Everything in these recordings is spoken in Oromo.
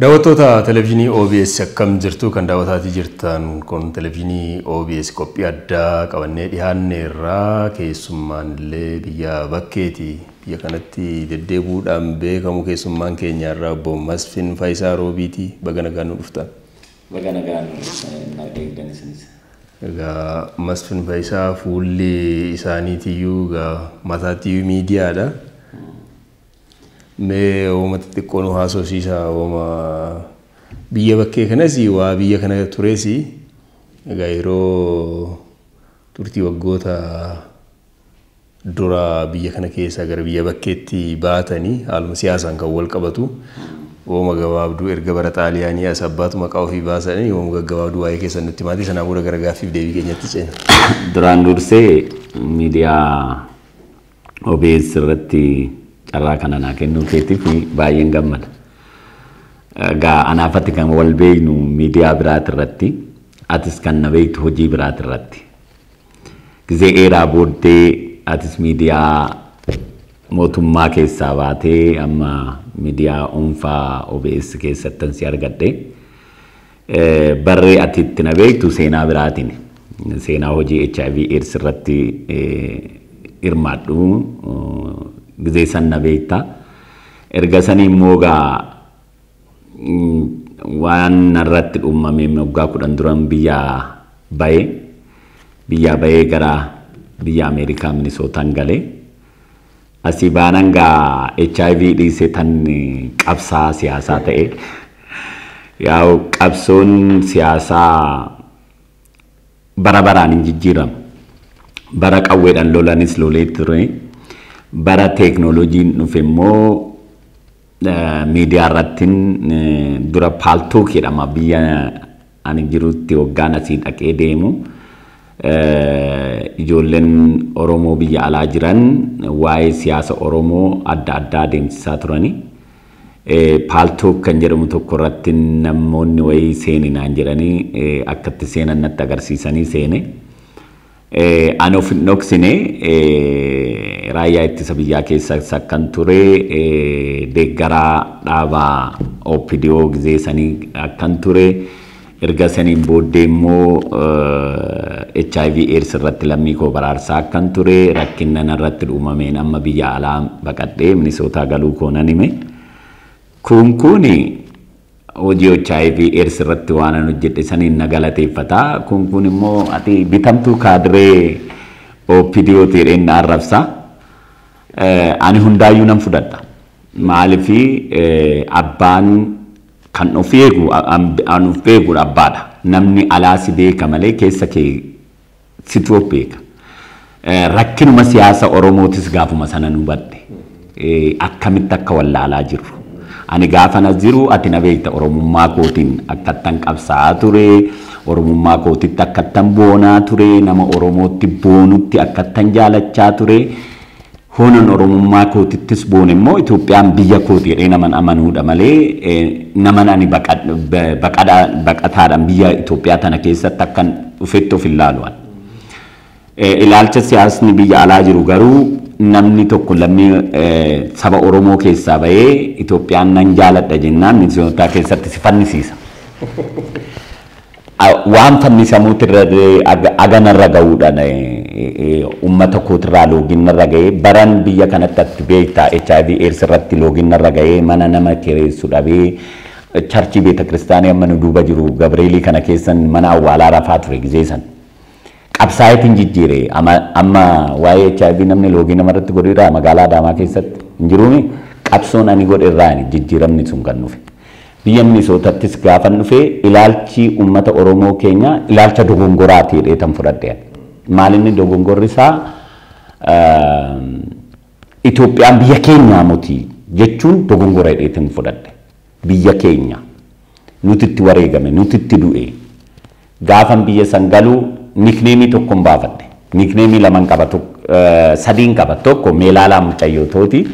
Daawwattoota televezyiinii OBS akkam jirtu? Kan daawwataatii jirtan kun televezyiinii OBS qophii addaa qabannee dhiyaanne irraa keessummaan illee biyya bakkeeti. Biyya kanatti deddeebi'uudhaan beekamu keessummaan keenya irraa obbo Masfin Faayisaa Roobiiti. Baga nagaan nu dhuftan. Baga nagaan nu eegdan isinis. Egaa Masfin Faayisaa fuulli isaaniitiyyuu egaa mataatiyyuu miidiyaadha. Mee ooma xixiqqoo nu haasofsiisa, ooma biyya bakkee kanas waa biyya kana tures, egaa yeroo turtii waggoota dura biyya kana keessaa gara biyya bakkeetti baatanii haaluma siyaasaan kan wal qabatu ooma gabaabduu erga bara Xaaliyaanii as abbaatu maqaa ofii baasanii ooma gaggabaabduu waa'ee keessan nutti maatii sanaa booda gara gaaffiif deebii keenyatti ceena. Duraan dursee miidiyaa OBS irratti carraa kana naa kennuu keetiif baay'een gammada. Egaa anaafatti kan wal beeknu miidiyaa biraati irratti, atis kan na beektu hojii biraati irratti. Gizee dheeraa booddee atis miidiyaa mootummaa keessaa baatee amma miidiyaa dhuunfaa OBS keessattan si argadhe. Barree ati itti na beektu seenaa biraatiin. Seenaa hojii HIV AIDS irratti hirmaadhu gizee san na beekta. Erga sanii immoo gaa waan narratti uumame waggaa 10 duran biyya bahee gara biyya Ameerikaa Minisootaan galee. Asii baanan gaa HIV dhiisee tan qabsaa siyaasaa ta'e. Yaa'u qabsoon siyaasaa bara baraan hin jijjiiramu. Bara qawweedhaan lolanis lolee ture. Bara teeknooloojiin dhufe immoo miidiyaa irratti dura Paaltook jedhama biyya ani jirutti waggaan asii dhaqee deemu. Ijoolleen Oromoo biyya alaa jiran waa'ee siyaasa Oromoo adda addaa adeemsisaa turani. Paaltook kan jedhamu tokko irratti namoonni wayii seeninaan jedhanii akkatti seenan natti agarsiisanii seene. Ani of hin dhoksine, raayyaa ittisa biyyaa keessas akkan ture, deeggaraa dhaabaa OPDO gizee sanii akkan ture, erga saniin booddee immoo HIV AIDS irratti lammii koo baraarsaa akkan ture, rakkinna narratti uumameen amma biyya alaa baqadhee Minisootaa galuu koo nan hime. Kun kuni hojii HIV AIDS irratti waan an hojjedhe saniin na galateeffata. Kun kun immoo ati bitamtuu kaadiree OPDO jedheen na arrabsa. Ani hundaayyuu nan fudhadha. Maaliif abbaan kan of eegu an of beeku abbaadha. Namni alaa si beeka malee keessa kee situ of beeka. Rakkinuma siyaasa Oromootis gaafuma sana nu hubadhe. Akkamitti akka wallaalaa jirru. Ani gaafa na jiru ati na beekta, Oromummaa kootiin akkattan qabsaa'aa ture, Oromummaa kootitti akkattan boonaa ture, nama Oromootti boonutti akkattan jaalachaa ture. Hoonan Oromummaa kootittis boone immoo Itoophiyaan biyya kooti jedhee naman amanuudha malee naman ani baqataadhaan biyya Itoophiyaa tana keessatti akkan dhufetti of hin laalu. Ilaalcha siyaasni biyya alaa jiru garuu namni tokko lammii saba Oromoo keessaa bahee Itoophiyaan nan jaaladha jennaan Minisootaa keessatti si fannisiisa. Waan fannisamuutu irra aganarra gahuudhaan uummata kootirraa looginnarra gahee baran biyya kanatti ati beektaa HIV AIDS irratti looginnarra gahee mana nama kireessu dhabee charchii beeta kiristaanii amma nu duuba jiru Gabreelii kana keessan mana awwaalaa rafaa ture gizee san. Qabsaa'itiin jijjiire amma waa'ee HIV namni loogii namarratti godheera magaalaa Adaamaa keessatti hin jiruuni qabsoon ani godhe irraa jijjiiramni sun kan dhufe. Biyya Minisootattis gaafa dhufe ilaalchi uummata Oromoo keenya ilaalcha dogongoraati jedhee tan fudhadhe. Maal inni dogongorri isaa? Itoophiyaan biyya keenyaa miti jechuun dogongora jedhee tan fudhadhe. Biyya keenya nuti itti wareegame, nuti itti du'e. Gaafan biyya san galuu nickname tokkon baafadhe. Nickname laman qaba, sadiin qaba. Tokko Meelaalaa Mucayyootooti.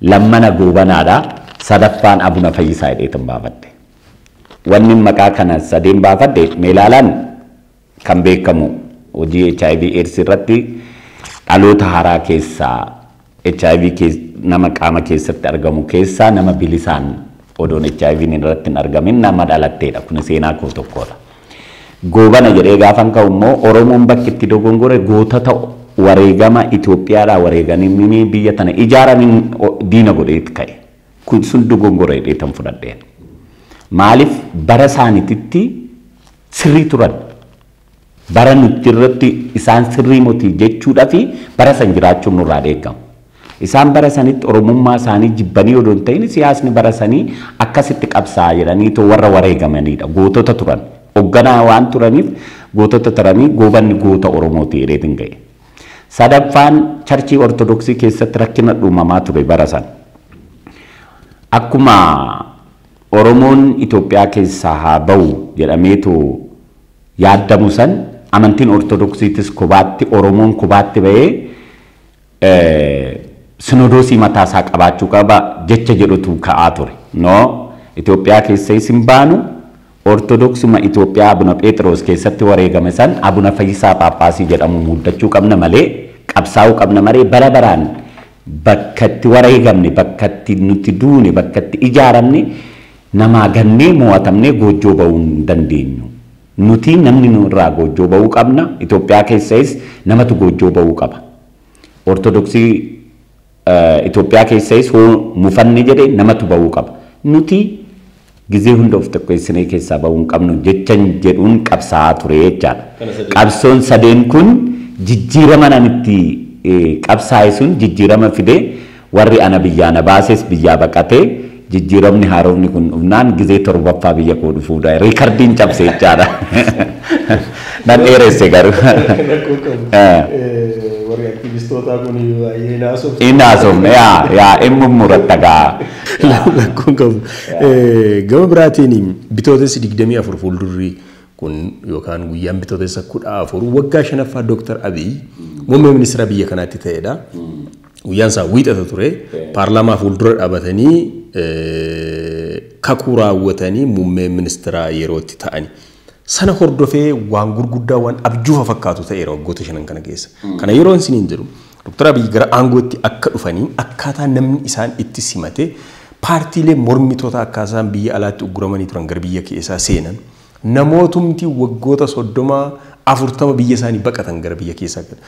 Lammana Goobanaadha. Sadaffaan Abuna Fayyisaa jedheetan baafadhe. Wanni maqaa kana sadeen baafadhe, Meelaalaan kan beekamu hojii HIV AIDS irratti dhaloota haaraa keessaa HIV nama qaama keessatti argamu keessaa nama bilisaan Odoon HIV irratti hin argamin nama dhalatteedha. Kun seenaa koo tokkodha. Goobana jedhee gaafan ka'u immoo Oromoon bakki itti dogongore gootota wareegama Itoophiyaadhaa wareeganii biyya tana ijaaraniin diina godheet ka'e. Kun sun dogongore jedhee tan fudhadheen. Maaliif bara isaaniititti sirrii turan. Bara nuti irratti isaan sirrii moti jechuudhaa fi bara san jiraachuun nurraa eegamu. Isaan bara sanitti Oromummaa isaanii jibbanii odoo hin ta'in siyaasni bara sanii akkasitti qabsaa'aa jedhanii too warra wareegamanidha. Gootota turan. Hoogganaa waan turaniif gootota turanii goobanni goota Oromooti jedheetiin ga'e. Sadaffaan charchii Ortodoksii keessatti rakkina uumamaa ture bara san. Akkuma Oromoon Itoophiyaa keessaa haa ba'u jedhameetu yaadamu san amantiin Ortodoksiitis kophaatti Oromoon kophaatti ba'ee sinodoosii mataa isaa qabaachuu qaba jecha jedhutu ka'aa ture. No, Itoophiyaa keessa isin baanu Ortodoksuma Itoophiyaa Abuna Phexros keessatti wareegame san Abuna Fayyisaa Phaaphaasii jedhamu muddachuu qabna malee qabsaa'uu qabna malee bara baraan bakka itti wareegamne, bakka itti nuti duune, bakka itti ijaaramne namaa gannee mo'atamnee goojjoo ba'uu hin dandeenyu. Nuti namni nurraa goojjoo ba'uu qabna. Itoophiyaa keessas namatu goojjoo ba'uu qaba. Ortodoksii Itoophiyaa keessas hoo mufanne jedhee namatu ba'uu qaba. Nuti gizee hunda of tokkeessinee keessaa ba'uu hin qabnu jechan jedhuun qabsaa'aa ture jechaadha. Qabsoon sadeen kun jijjiirama nan itti qabsaa'e sun jijjiirama fidee warri ana biyyaa na baases biyyaa baqatee jijjiiramni haaromni kun dhufnaan gizee torbaffaa biyya koo dhufuudha. Riikardiin cabse jechaadha. Nan dheeresse garuu. Warri aktiivistootaa kun baay'ee hin haasofne. Hin haasofne yaa hin mummuratta gaa. Rakkoon qabu. Gama biraatiin bitootessi 24 fuuldurri kun yookaan guyyaan bitootessa 14 waggaa shanaffaa Dooktar Abiy muummee ministeera biyya kanaatti ta'edha. Guyyaan isaa wiixata ture. Paarlaamaa fuuldura dhaabatanii kakuu raawwatanii muummee ministeeraa yerootti ta'ani. Sana hordofee waan gurguddaa waan abjuufa fakkaatu ta'eera waggoota shanan kana keessa. Kana yeroo isiniin jedhu Dooktar Abiy gara aangootti akka dhufanii akkaataa namni isaan itti simate paartiilee mormitoota akkaataan biyya alaatti ugguramanii turan gara biyya keessaa seenan namootumti waggoota 30 40 biyya isaanii baqatan gara biyya keessaa galan.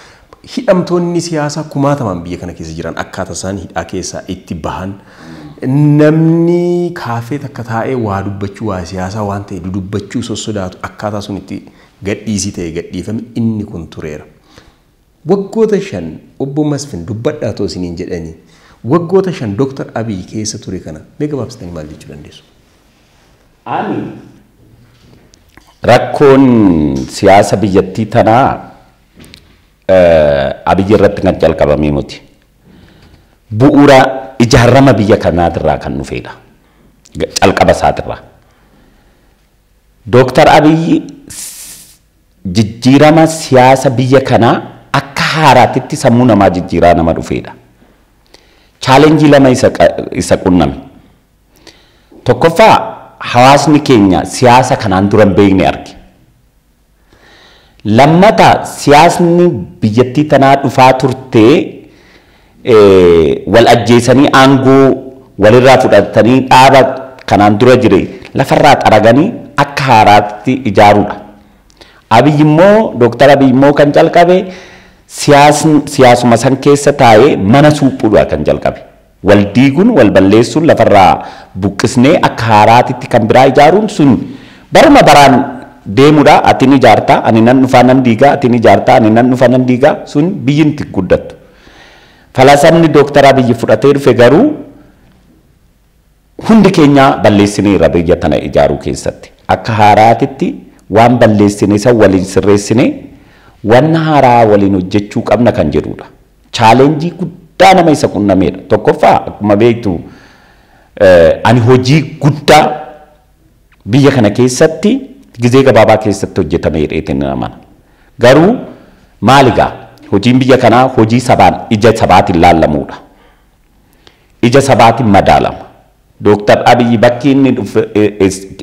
Hidhamtoonni siyaasaa kumaatamaan biyya kana keessa jiran akkaataa isaan hidhaa keessaa itti bahan namni kaafee takka taa'ee waa dubbachuu waa siyaasaa waan ta'e dudubbachuu sossodaatu akkaataa sun itti gadhiisii ta'e gadhiifame inni kun tureera. Waggoota 5 obbo Masfin dubbadhaa too isiniin jedhanii waggoota 5 Dooktar Abiy keessa ture kana mee gabaabsitanii maal jechuu dandeessu? Ani rakkoon siyaasa biyyattii tanaa Abiy irratti kan jalqabamee miti. Bu'uura ijaarama biyya kanaatirraa kan dhufedha. Calqaba isaatirraa. Dooktar Abiy jijjiirama siyaasa biyya kanaa akka haaraatitti sammuu namaa jijjiiraa nama dhufedha. Chaalenjii lama isa qunname. Tokkoffaa hawaasni keenya siyaasa kanaan dura hin beekne arge. Lammata siyaasni biyyattii tanaa dhufaa turtee wal ajjeesanii aangoo walirraa fudhatanii dhaaba kanaan dura jire lafarraa xaraganii akka haaraatti ijaaruudha. Abiy immoo Dooktar Abiy immoo kan jalqabe siyaasuma san keessa taa'ee mana suphuudha kan jalqabe. Wal diiguun wal balleessuun lafarraa buqqisnee akka haaraatitti kan biraa ijaaruun sun baruma baraan deemuudha. Ati ni ijaartaa, ani nan dhufaa nan diigaa, ati ni ijaartaa, ani nan dhufaa nan diigaa, sun biyyi itti guddattu. Falaasamni Dooktar Abiy fudhatee dhufe garuu hundi keenya balleessineerra biyya tana ijaaruu keessatti. Akka haaraatitti waan balleessine san waliin sirreessine wanna haaraa waliin hojjechuu qabna kan jedhudha. Chaalenjii guddaa nama isa qunnameedha. Tokkoffaa akkuma beektu ani hojii guddaa biyya kana keessatti gizee gabaabaa keessatti hojjetame jedheetiin amana. Garuu maaligaa hojiin biyya kanaa hojii sabaan ija sabaatiin laallamuudha. Ija sabaatiin madaalama. Dooktar Abiy bakki inni dhufe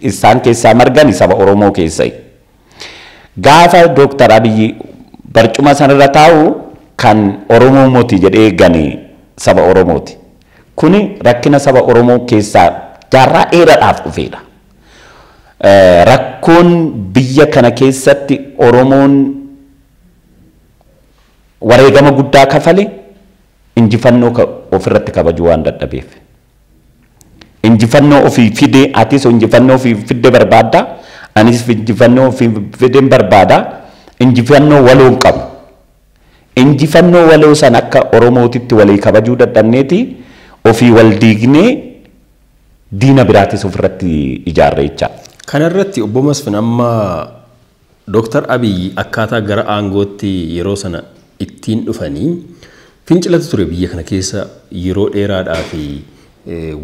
isaan keessaa margani saba Oromoo keessai. Gaafa Dooktar Abiy barcuma sanarra taa'u kan Oromoo moti jedhee gane saba Oromooti. Kuni rakkina saba Oromoo keessaa Jaarraa dheeraadhaaf dhufeedha. Rakkoon biyya kana keessatti Oromoon wareegama guddaa kafale injifannoo ofirratti kabajuu waan dadhabeef. Injifannoo ofii fidee, atis injifannoo ofii fidde barbaadda, anis injifannoo ofii fideen barbaada, injifannoo waloo hin qabnu. Injifannoo waloo san akka Oromootitti walii kabajuu dadhabneeti ofii wal diignee diina biraatis ofirratti ijaarre jecha. Kanarratti obbo Masfin, amma Dooktar Abiyyi akkaataa gara aangootti yeroo sana ittiin dhufanii fincilatu ture biyya kana keessa yeroo dheeraadhaa fi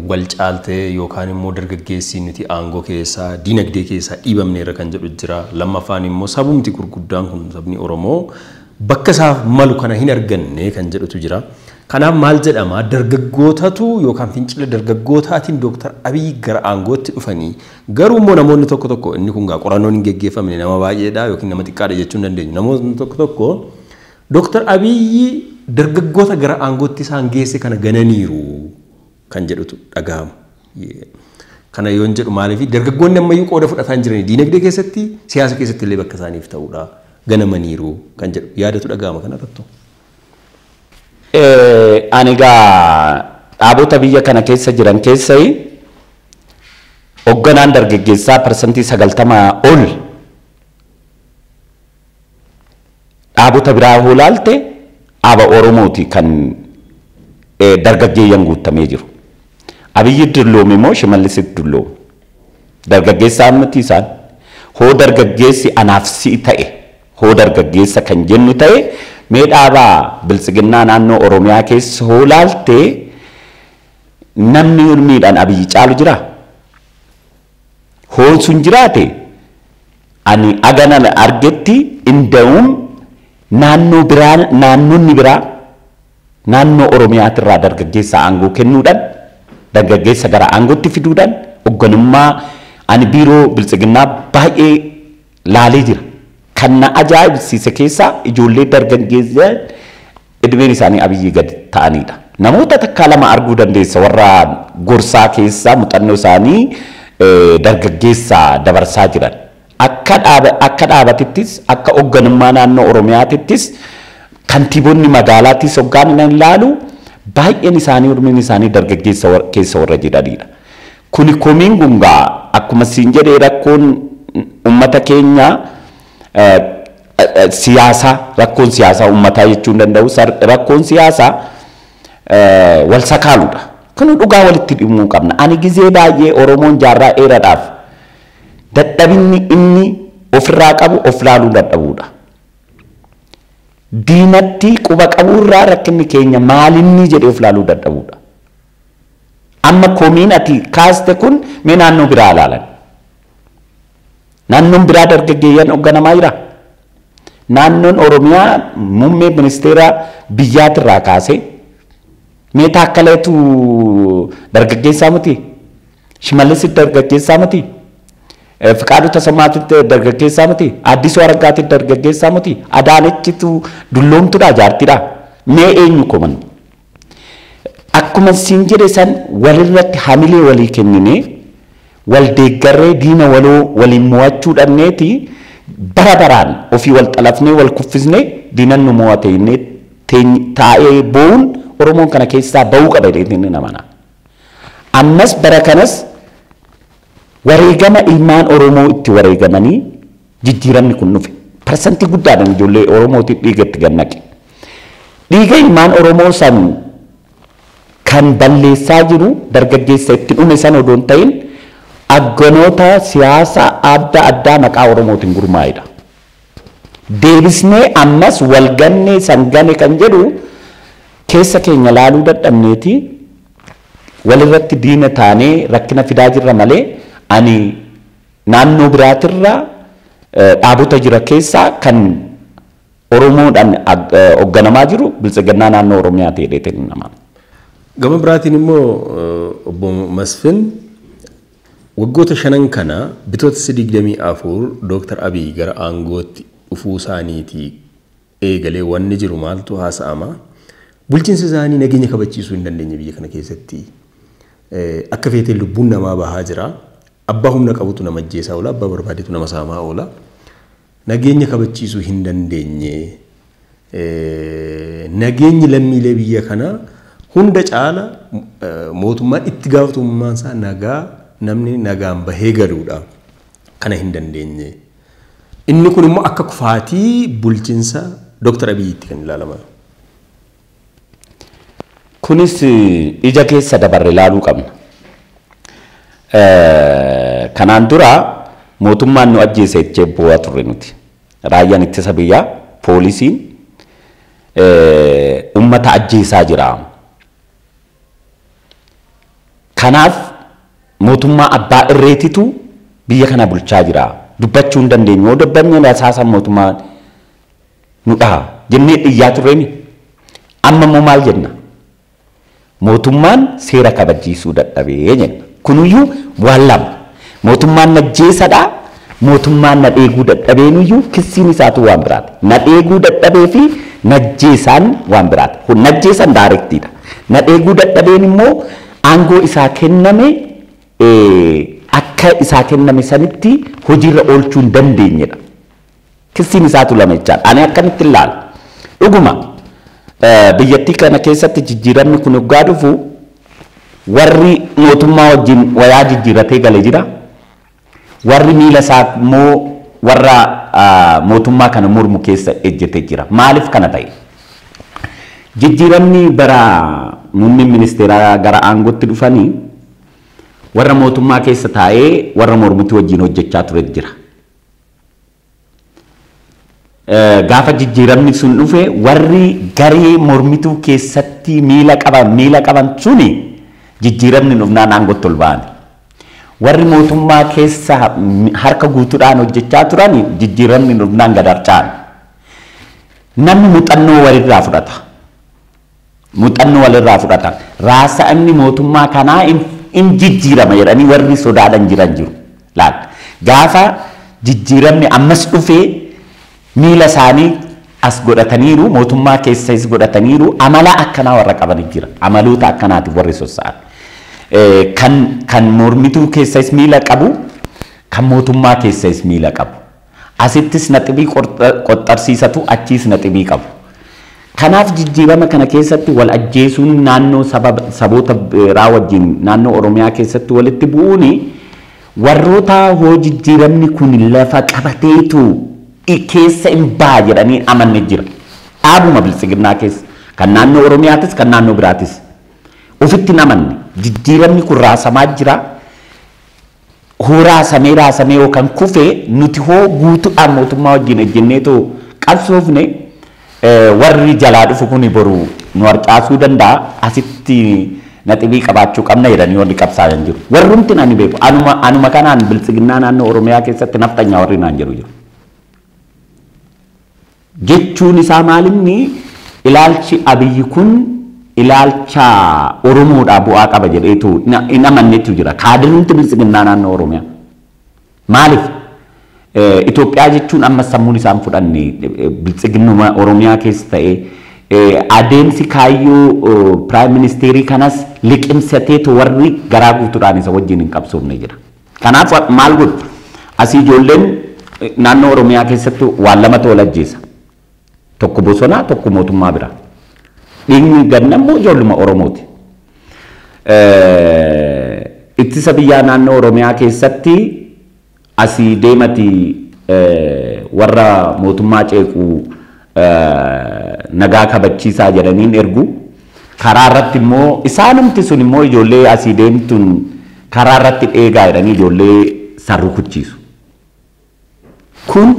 wal caaltee yookaan immoo dargaggeessi nuti aangoo keessaa diinagdee keessaa dhiibamneerra kan jedhu jira. Lammaffaan immoo sabumti gurguddaan kun sabni Oromoo bakka isaaf malu kana hin arganne kan jedhutu jira. Kanaaf maal jedhama, dargaggootatu yookaan fincila dargaggootaatiin Dooktar Abiyyi gara aangootti dhufanii, garuu immoo namoonni tokko tokko, inni kun gaa qorannoon hin geggeeffamne, nama baay'eedha yookiin nama xiqqaadha jechuu hin dandeenyu. Namoonni tokko tokko Dooktar Abiyyi dargaggoota gara aangootti isaan geesse kana gananiiru kan jedhutu dhagahama. Kana yoon jedhu maaliif, dargaggoonni ammayyuu qooda fudhataa hin jirani diinagdee keessatti, siyaasa keessatti illee bakka isaaniif ta'uudha ganamaniiru kan jedhu yaadatu dhagahama kanarrattu. Ani egaa dhaabota biyya kana keessa jiran keessai hoogganaan dargaggeessaa 90% ol dhaabota biraa hoo laalte dhaaba Oromooti kan dargaggeeyyan guutamee jiru. Abiyyi dulloome immoo Shimallisit dulloome. Dargaggeessaa miti isaan. Hoo dargaggeessi anaaf si'i ta'e, hoo dargaggeessa kan jennu ta'e, mee dhaabaa biltsiginnaa naannoo Oromiyaa keessa hoo laalte namni umriidhaan Abiyyi caalu jira? Hoo sun jiraate ani agana argetti inda'uun naannoo biraa, naannonni biraa naannoo Oromiyaatirraa dargaggeessa aangoo kennuudhaan, dargaggeessa gara aangootti fiduudhaan hoogganummaa ani biiroo biltsiginnaa baay'ee laalee jira. Kan na ajaa'ibsiise keessaa ijoollee dargaggeessa idmeen isaanii Abiyyi gadi ta'anidha. Namoota takkaa lama arguu dandeessa warra gorsaa keessaa muuxannoo isaanii dargaggeessa dabarsaa jiran. Akka dhaabatittis, akka hoogganummaa naannoo Oromiyaatittis, kantiibonni magaalaattis hoggaan nan ilaalu baay'een isaanii umriin isaanii dargaggeessa keessa warra jiranidha. Kuni komiin gungaa akkuma siin jedhee rakkoon uummata keenya siyaasaa, rakkoon siyaasaa uummataa jechuu hin danda'u, rakkoon siyaasaa wal sakaaluudha. Kun dhugaa walitti dhimuu qabna. Ani gizee baay'ee Oromoon jaarraa dheeraadhaaf dadhabinni inni ofirraa qabu of laaluu dadhabuudha. Diinatti quba qabuurraa rakkinni keenya maalinni jedhee of laaluu dadhabuudha. Amma komiin ati kaaste kun mee naannoo biraa ilaalan. Naannoon biraa dargaggeeyyan hoogganamaa jira. Naannoon Oromiyaa muummee ministeera biyyaatirraa kaasee mee Taakkaleetu dargaggeessaa miti? Shimallis dargaggeessaa miti? Fiqaaduu Tasammaatitti dargaggeessaa miti? Addisuu Araggaatti dargaggeessaa miti? Adaanechitu dulloomtudha, jaartidha. Mee eenyu koman? Akkuma siin jedhe san walirratti hamilee walii kenninee wal deeggarree diina waloo waliin mo'achuu dhabneeti bara baraan ofii wal xalafnee wal kuffisnee diinan nu mo'ate innee taa'ee boo'uun Oromoon kana keessaa ba'uu qaba jedhee inni amana. Ammas bara kanas wareegama ilmaan Oromoo itti wareegamanii jijjiiramni kun dhufe. Parsantii guddaadhaan ijoollee Oromootiif dhiiga itti gannaqe. Dhiiga ilmaan Oromoo san kan balleessaa jiru dargaggeessa itti dhume sana odoo hin ta'in agganoota siyaasaa adda addaa maqaa Oromootiin gurmaa'edha. Deebisnee ammas wal gannee san gane kan jedhu keessa keenya laaluu dadhabneeti walirratti diina taanee rakkina fidaa jirra malee ani naannoo biraatirraa dhaabota jira keessaa kan Oromoodhaan hoogganamaa jiru biltsiginnaa naannoo Oromiyaa ta'ee nama. Gama biraatiin immoo obbo Masfin, waggoota shanan kana bitootessa 24 Dooktar Abiy gara aangootti dhufuu isaaniitii eegalee wanni jiru maaltu haasa'ama? Bulchiinsi isaanii nageenya kabachiisuu hin dandeenye biyya kana keessatti. Akka feetee lubbuun namaa bahaa jira. Abbaa humna qabutu nama ajjeesaa oola, abbaa barbaadetu nama saamaa oola. Nageenya kabachiisuu hin dandeenye. Nageenyi lammiilee biyya kanaa hunda caala mootummaan itti gaafatamummaan isaa nagaa namni nagaan bahee galuudha. Kana hin dandeenye. Inni kun immoo akka kufaatii bulchiinsa Dr. Abiyyiitti kan ilaalaman. Kunis ija keessa dabarre ilaaluu qabna. Kanaan dura mootummaan nu ajjeese jechee bu'aa turre nuti. Raayyaan ittisa biyyaa, poolisiin uummata ajjeesaa jira. Kanaaf mootummaa abbaa irreetitu biyya kana bulchaa jira. Dubbachuu hin dandeenyu. Yoo dubbanne rasaasan mootummaa nu dhaha jennee dhiyyaa turreemi. Amma immoo maal jenna? Mootummaan seera kabachiisuu dadhabee jenna. Kunuyyuu waan lama. Mootummaan na ajjeesadha. Mootummaan na dheeguu dadhabeenuyyuu kissiin isaatu waan biraati. Na dheeguu dadhabee fi na ajjeesaan waan biraati. Na ajjeesan daarektiidha. Na dheeguu dadhabeen immoo aangoo isaa kenname akka isaa kenname sanitti hojiirra oolchuu hin dandeenyedha. Kissiin isaatu lama jechaadha. Ani akkamitti ilaala? Dhuguma biyyattii kana keessatti jijjiiramni kun hoggaa dhufu warri mootummaa wajjin wayaa jijjiiratee galee jira. Warri miila isaa immoo warra mootummaa kana mormu keessa ejjetee jira. Maaliif kana ta'e? Jijjiiramni bara muummeen ministeeraa gara aangootti dhufanii warra mootummaa keessa taa'ee warra mormituu wajjin hojjechaa ture jira. Gaafa jijjiiramni sun dhufe warri garee mormituu keessatti miila qaban suni jijjiiramni dhufnaan aangootti ol ba'an. Warri mootummaa keessa harka guutuudhaan hojjechaa turan jijjiiramni dhufnaan gad harca'an. Namni muuxannoo walirraa fudhata. Muuxannoo walirraa fudhata. Raasa'amni mootummaa kanaa in jijjiirama jedhanii warri sodaadhan jiran jiru. Laal gaafa jijjiiramni ammas dhufee miila isaanii as godhataniiru, mootummaa keessas godhataniiru, amala akkanaa warra qaban jira. Amaloota akkanaatiif warri sossa'an. Kan mormituu keessas miila qabu, kan mootummaa keessas miila qabu. Asittis naxibii qoxxarsiisatu, achiis naxibii qabu. Kanaaf jijjiirama kana keessatti wal ajjeesuun naannoo saboota biraa wajjin naannoo Oromiyaa keessatti walitti bu'uuni warroota hoo jijjiiramni kun lafa qabateetu keessa hin baha jedhanii amanne jira. Dhaabuma biltsiginnaa keessa kan naannoo Oromiyaatis kan naannoo biraatis. Ofitti hin amanne jijjiiramni kun raasamaa jira. Hoo raasamee yookaan kufee nuti hoo guutuudhaan mootummaa wajjin ejjenneetoo qabsoofne warri jalaa dhufu kun boru nu harcaasuu danda'a. Asitti naxibii qabaachuu qabna jedhanii warri qabsaa'an jiru. Warrumti ani beeku anuma kanaan biltsiginnaa naannoo Oromiyaa keessatti nafxanyaa warri naan jedhu jiru. Jechuun isaa maalinni ilaalchi Abiyyi kun ilaalcha Oromoodhaa bu'aa qaba jedheetu hin amannetu jira. Kaadirumti biltsiginnaa naannoo Oromiyaa. Maaliif? Itoophiyaa jechuun amma sammuun isaan fudhanne biltsiginnuma Oromiyaa keessa ta'ee adeemsi kaayyoo piraayim ministeerii kanas liqimsateetu warri garaa guutuudhaan isa wajjin hin qabsoofne jira. Kanaaf maal godhu? Asii ijoolleen naannoo Oromiyaa keessatti waan lamatu wal ajjeesa. Tokko bosonaa, tokko mootummaa bira. Dhiigni gannammoo ijoolluma Oromooti. Ittisa biyyaa naannoo Oromiyaa keessatti asii deemati warra mootummaa ceequ nagaa kabachiisaa jedhaniin ergu. Karaa irratti immoo isaanumti sun immoo ijoollee asii deemtuun karaa irratti dheegaa jedhanii ijoollee sarrukuchiisu. Kun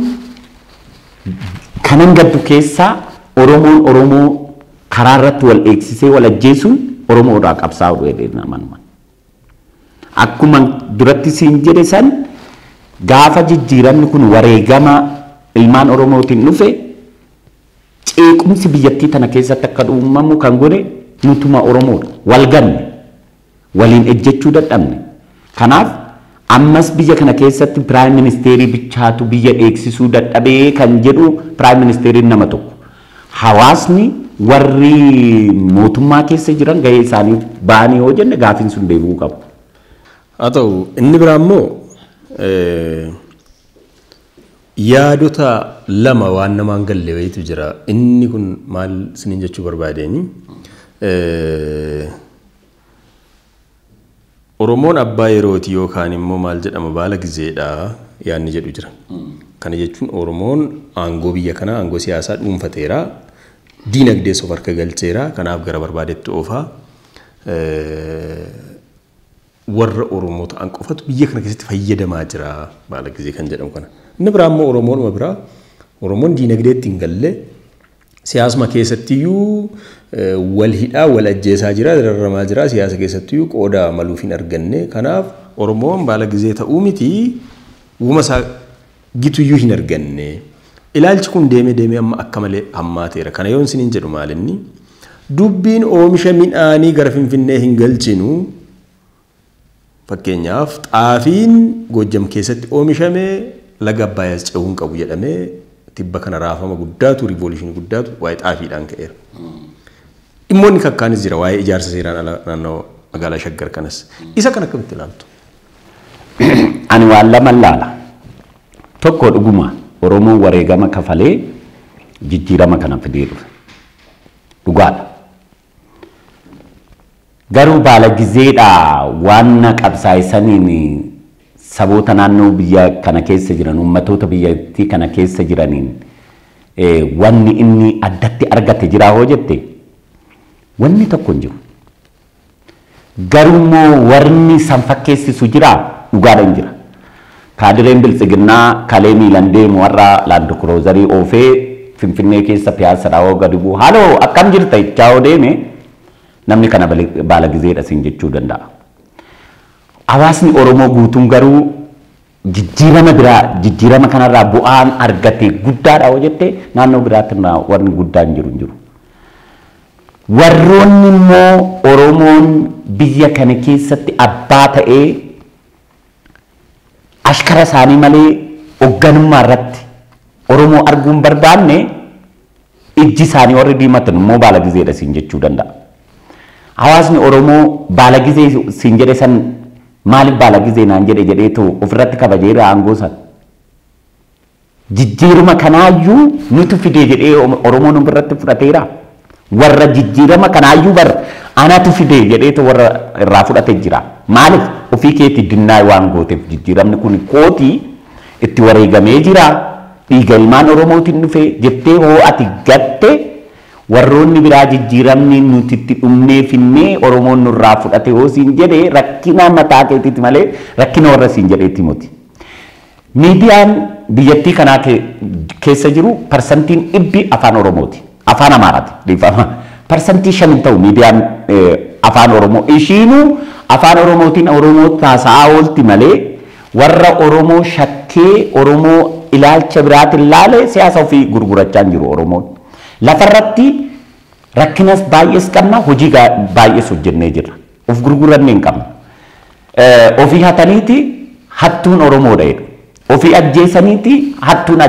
kanan gaddu keessaa Oromoon Oromoo karaa irratti wal eegsisee wal ajjeesuun Oromoodhaa qabsaa'u jedhee amanuma. Akkuma duratti siin jedhe san gaafa jijjiiramni kun wareegama ilmaan Oromootiin dhufe ceequmsi biyyattii tana keessatti akka uumamu kan godhe nutuma Oromoodha. Wal ganne, waliin ejjechuu dadhabne. Kanaaf ammas biyya kana keessatti piraayim ministeerii bichaatu biyya eegsisuu dadhabee kan jedhu piraayim ministeeriin nama tokko. Hawaasni Warri mootummaa keessa jiran gahee isaanii ba'anii yoo jenne gaafiin sun deebi'uu qabu. Haa ta'u, inni biraa immoo yaadota lama waan namaan galle wayiitu jira. Inni kun maal isiniin jechuu barbaadeen, Oromoon abbaa yerooti yookaan immoo maal jedhama, baala gizeedha yaadni jedhu jira. Kana jechuun Oromoon aangoo biyya kanaa, aangoo siyaasaa dhuunfateera. Diinagdees of harka galcheera. Kanaaf gara barbaadetti oofaa. Warra Oromoo ta'an qofatu biyya kana keessatti fayyadamaa jira baala gizee kan jedhamu kana. Inni biraa immoo Oromoonuma biraa Oromoon diinagdeetti hin galle, siyaasuma keessattiyyuu wal hidhaa, wal ajjeesaa jira, dararamaa jira, siyaasa keessattiyyuu qooda maluuf hin arganne. Kanaaf Oromoon baala gizee ta'uu miti, uuma isaa gituyyuu hin arganne. Ilaalchi kun deemee deemee amma akka malee hammaateera. Kana yoon isiniin jedhu maalinni? Dubbiin oomisha midhaanii gara Finfinnee hin galchinu. Fakkeenyaaf, xaafiin Goojjam keessatti oomishame laga Abbaayyaas ce'uu hin qabu jedhamee tibba kana raafama guddaatu, revolution guddaatu waa'ee xaafiidhaan ka'eera. Dhimmoonni kakkaanis jira, waa'ee ijaarsa seeraan ala naannoo magaalaa Shaggar kanas. Isa kana akkamitti ilaaltu? Ani waan lama ilaala. Tokko, dhuguma Oromoon wareegama kafalee jijjiirama kana fidee dhufe. Dhugaadha. Garuu baala gizeedhaa waan na qabsaa'isaniin saboota naannoo biyya kana keessa jiran, uummatoota biyyattii kana keessa jiraniin wanni inni addatti argate jira hoo jette, wanni tokko hin jiru. Garuu immoo warni san fakkeessisu jira, dhugaadha, hin jira. Kaadireen Biltsiginnaa kalee miilan deemu warra Land Cruiserii oofee Finfinnee keessa Piyaasa hoo gadi bu'u, "Haloo, akkam jirta?" jechaa hoo deeme, namni kana baala gizeedha siin jechuu danda'a. Hawaasni Oromoo guutuun garuu jijjiirama biraa, jijjiirama kanarraa bu'aan argate guddaadha hoo jette, naannoo biraatti irraa warni guddaan jiru hin jiru. Warroonni immoo Oromoon biyya kana keessatti abbaa ta'ee ashkara isaanii malee hoogganummaa irratti Oromoo arguu hin barbaanne, ijji isaanii warri diimatan immoo baala gizeedha siin jechuu danda'a. Hawaasni Oromoo baala gizee siin jedhe san maaliif baala gizee naan jedhe jedheetu ofirratti kabajeera aangoo san. Jijjiirama kanaayyuu nutu fide jedhee Oromoon ofirratti fudhateera. Warra jijjiirama kanaayyuu bar anatu fide jedheetu warra irraa fudhate jira. Maaliif? Ofii keetii dinnaa waan gooteef, jijjiiramni kun kootii itti wareegamee jira. Dhiiga ilmaan Oromootiin dhufe jettee hoo ati gatte, warroonni biraa jijjiiramni nuti itti dhumnee finnee Oromoon nurraa fudhate hoo siin jedhe, rakkina mataa keetiiti malee rakkina warra siin jedheetti miti. Miidiyaan biyyattii kanaa keessa jiru 100% afaan Oromooti. Afaan Amaaraati. Dhiifama. 5% hin ta'u miidiyaan afaan Oromoo. Ishiinuu afaan Oromootiin Oromoo taasa'aa oolti malee warra Oromoo shakkee Oromoo ilaalcha biraatiin laale siyaasa ofii gurgurachaa hin jiru Oromoon. Lafarratti rakkinas baay'ees qabna, hojii baay'ees hojjennee jirra. Of gurgurannee hin qabnu. Ofii hataniiti hattuun Oromoodha jedhu. Ofii ajjeesaniiti hattuun